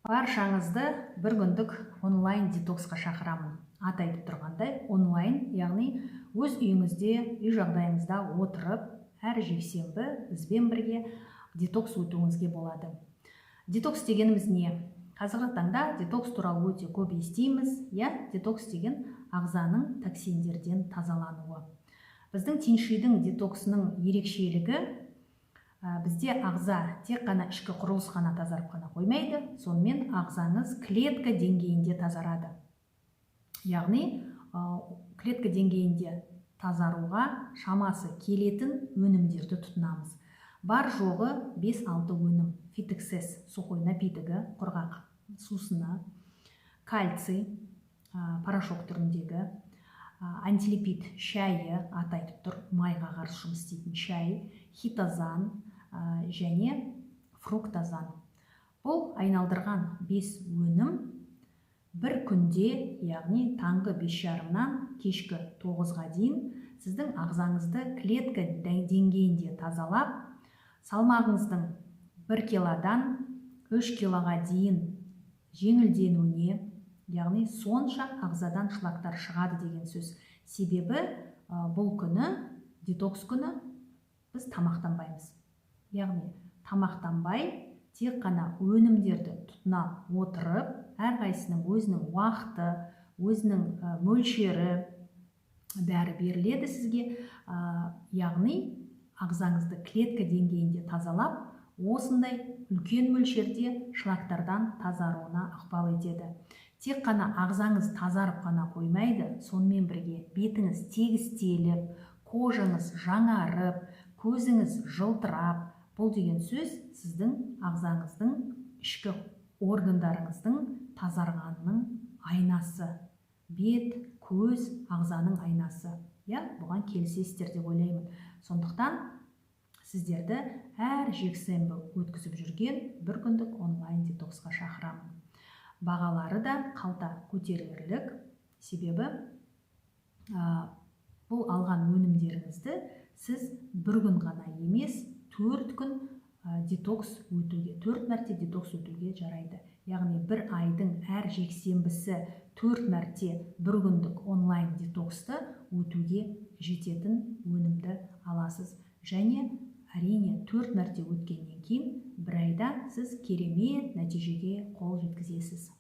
Баршаңызды бір күндік онлайн детоксқа шақырамын. Аты айтып тұрғандай, онлайн, яғни өз үйіңізде, үй жағдайыңызда отырып, әр жексенбі бізбен бірге детокс өтуіңізге болады. Детокс дегеніміз не? Қазіргі таңда детокс туралы өте көп естиміз, иә? Детокс деген ағзаның токсиндерден тазалануы. Біздің Тиньшидің детоксының ерекшелігі, бізде ағза тек қана ішкі құрылыс қана тазарып қана қоймайды, сонымен ағзаңыз клетка деңгейінде тазарады. Яғни клетка деңгейінде тазаруға шамасы келетін өнімдерді тұтынамыз. Бар жоғы 5-6 өнім: Фитексес сухой напитогі, құрғақ сусыны, кальций порошок түріндегі, антилипид шайы, аты айтып тұр, майға қарсы жұмыс істейтін шай, хитозан және фруктозан. Бұл айналдырған 5 өнім бір күнде, яғни таңғы 5:30-нан кешкі 9-ға дейін сіздің ағзаңызды клетка деңгейінде тазалап, салмағыңыздың 1 килодан 3 килоға дейін жеңілденуіне, яғни сонша ағзадан шлактар шығады деген сөз. Себебі бұл күні, детокс күні, біз тамақтанбаймыз. Яғни тамақтанбай, тек қана өнімдерді тұтына отырып, әрқайсысының өзінің уақыты, өзінің мөлшері бәрі беріледі сізге. Яғни ағзаңызды клетка деңгейінде тазалап, осындай үлкен мөлшерде шлактардан тазаруына ықпал етеді. Тек қана ағзаңыз тазарып қана қоймайды, сонымен бірге бетіңіз тегістеліп, кожаңыз жаңарып, көзіңіз жылтырап, бұл деген сөз сіздің ағзаңыздың, ішкі органдарыңыздың тазарғанының айнасы. Бет, көз ағзаның айнасы. Иә, бұған келісесіздер деп ойлаймын. Сондықтан сіздерді әр жексенбі өткізіп жүрген бір күндік онлайн детоксқа шақырамын. Бағалары да қалта көтерерлік, себебі бұл алған өнімдеріңізді сіз бір күн ғана емес, 4 күн детокс өтуге, 4 мәрте детокс өтуге жарайды. Яғни бір айдың әр жексенбісі 4 мәрте бір күндік онлайн детоксты өтуге жететін өнімді аласыз. Және әрине 4 мәрте өткеннен кейін бір айда сіз керемет нәтижеге қол жеткізесіз.